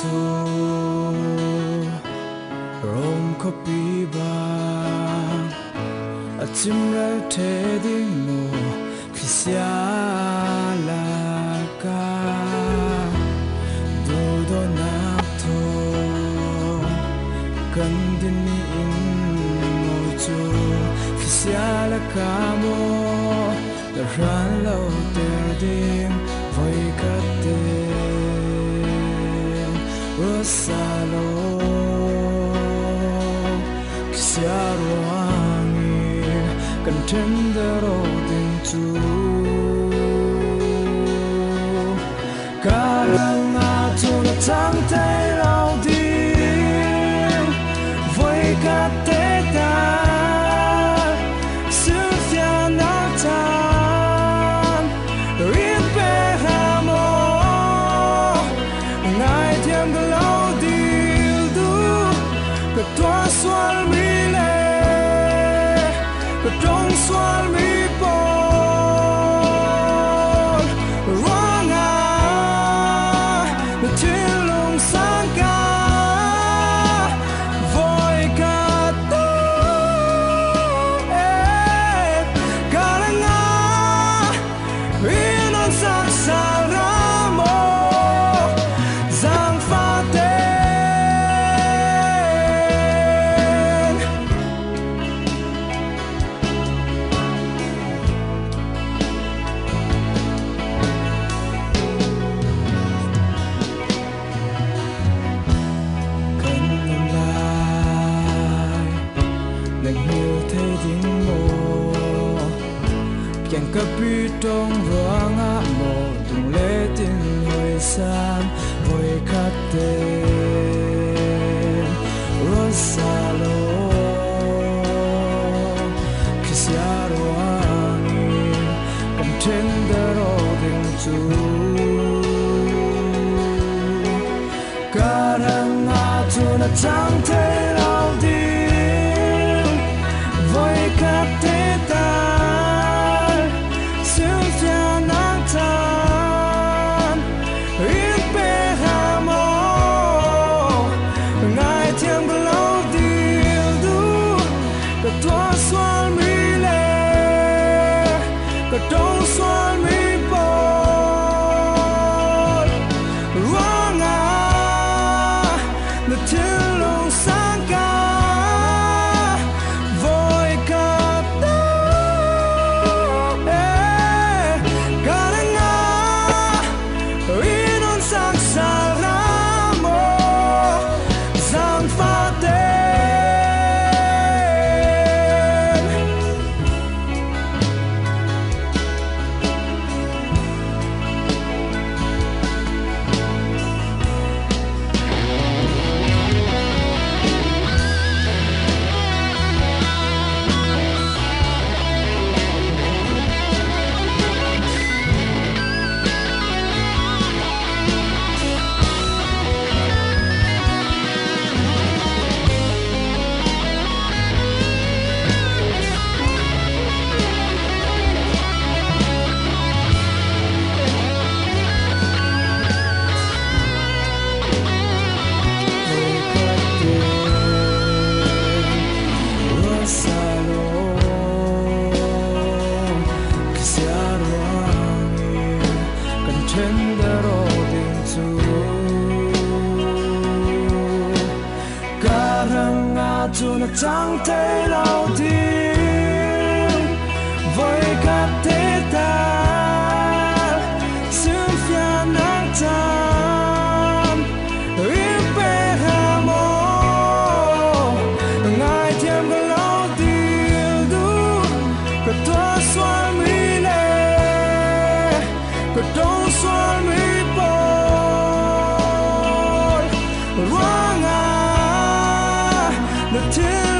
Thu Rom khawpi bang a chimral the ding maw thli laka duhdawnnak thawng kan din in maw cu thli laka maw hran lo ter ding voikhat te Rosalo Kisia ruangin kan thendero ding chu Karanga chu na chang te lo ding voikhat te ta Sylvia na chan rin pe hamo ngai thiam ka lo dil du ka tua sual mi le ka tong sual mi pawl ruanga na thinlung sang ka voi ka ta karanga inon sak saramo zang faten. Kan nam lai nang hiu thei ding mo pian ka pi tong ruanga mo dung le tin hoi sam voi khat te Rosalo kisia ruangin kan thendero ding chu Karanga chu na chang the lo ding voi khat te ta Sylvia na chan in pe hamo ngai thiam ka lo dil du ka tua sual mi le ka tong sual mi pawl ruanga na thinlung sang ka voi ka ta karanga inon sak saramo zang faten. Rosalo kisia ruangin kan thendero ding chu Karanga chu na chang the lo ding voi khat te ta Sylvia na chan in pe hamo ngai thiam ka lo dil du ka tua sual mi le ka tong sual mi pawl ruanga na thinlung